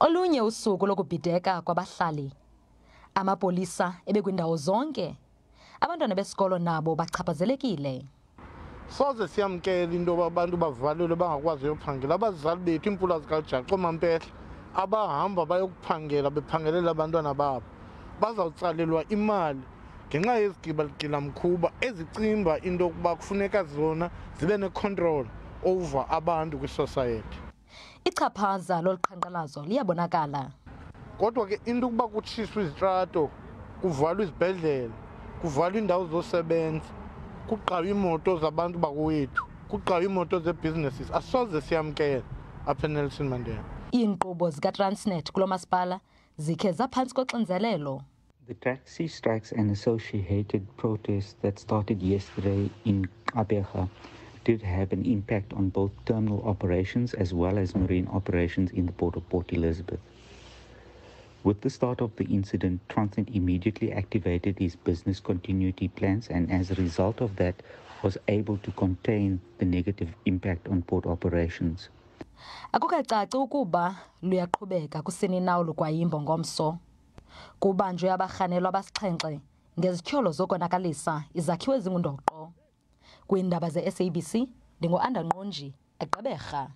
Olunye usuku lokubhideka kwabahlali. Amapolisa ebekwindawo zonke. Abantwana besikolo nabo bachaphazelekile. Soze siyamkele into yoba abantu bavalelwe bangakwazi uyophangela. Abazali bethu iimpula zikajaco mampehla abahamba bayokuphangela bephangelela abantwana babo bazawutsalelwa imali ngenxa yezigilamkhuba ezicimba into yokuba kufuneka zona zibe ne-control over abantu kwisociety. Ichaphaza lolu qhankqalazo liyabonakala. Kodwa ke into yokuba kutshiswe izitrato, kuvalwe izibhedlele, kuvalwe iindawo zosebenza, kugqawe iimoto zabantu bakowethu, kugqawe iimoto zee-businesses, asoze siyamkele apha eNelson Mandela. Iinkqubo zikaTransnet kulo masipala zikhe zaphantsi koxinzelelo. The taxi strikes and associated protests that started yesterday in Gqeberha did have an impact on both terminal operations as well as marine operations in the port of Port Elizabeth. With the start of the incident, Transnet immediately activated its business continuity plans and as a result of that was able to contain the negative impact on port operations. Akukacaci ukuba luyaqhubeka kusini na olu gwayimbo ngomso. Kubanjwe abarhanelwa abasixhenxe ngezityholo zokonakalisa izakhiwo ezingundoqo. Kwiindaba ze-SABC, ndinguAnda Nqonji, eGqeberha.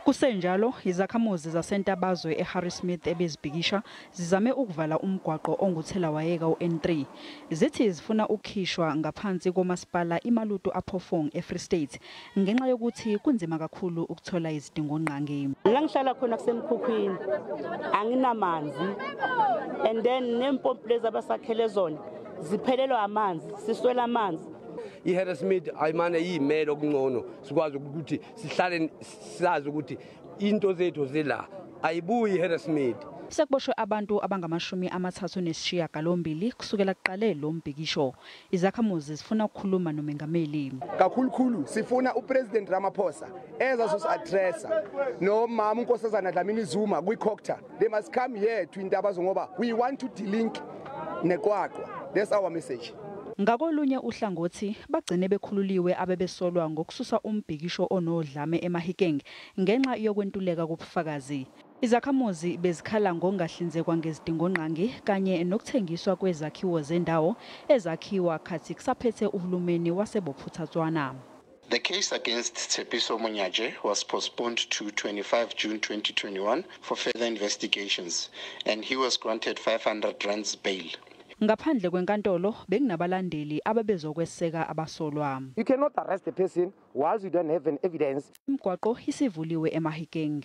Kusenjalo, izakhamuzi zaseNtabazwe eHarrismith ebezibhikisha zizame ukuvala umgwaqo onguthelawayeka u-N3. Zithi zifuna ukukhishwa ngaphansi komasipala iMaluti Aphofong eFree State ngenxa yokuthi kunzima kakhulu ukuthola izidingongqangi. La ngihlala khona kusemkhukhwini, anginamanzi, and then nempompi lezi abasakhele zona ziphelelwa amanzi, siswela amanzi. iHarrismith ayimane iyimele okungcono sikwazi ukuthi sihlale sazi ukuthi into zethu zila ayibuyi iHarrismith. Sekuboshwe abantu abangama-38 kusukela kuqale lo mbhikisho. Izakhamuzi zifuna ukukhuluma nomengameli. Kakhulukhulu sifuna uPresident Ramaphosa ezazosi-addressa nomama uNkosazana Dlamini Zuma kwi-COGTA. They must come here to Intabazwe ngoba we want to delink neQwaqwa. That's our message. Ngakolunye uhlangothi bagcine bekhululiwe abebesolwa ngokususa umbhikisho onodlame eMahikeng ngenxa yokwentuleka kobufakazi. Izakhamuzi bezikhala ngongahlinzekwa ngezidingongqangi kanye nokuthengiswa kwezakhiwo zendawo ezakhiwa khathi kusaphethe uhulumeni waseBophuthatswana. The case against Tshepiso Monyaje was postponed to 25 June 2021 for further investigations, and he was granted 500 rands bail. Ngaphandle kwenkantolo bekunabalandeli ababezokweseka abasolwa. You cannot arrest a person whilst you don't have an evidence. Imigwaqo isivuliwe eMahikeng.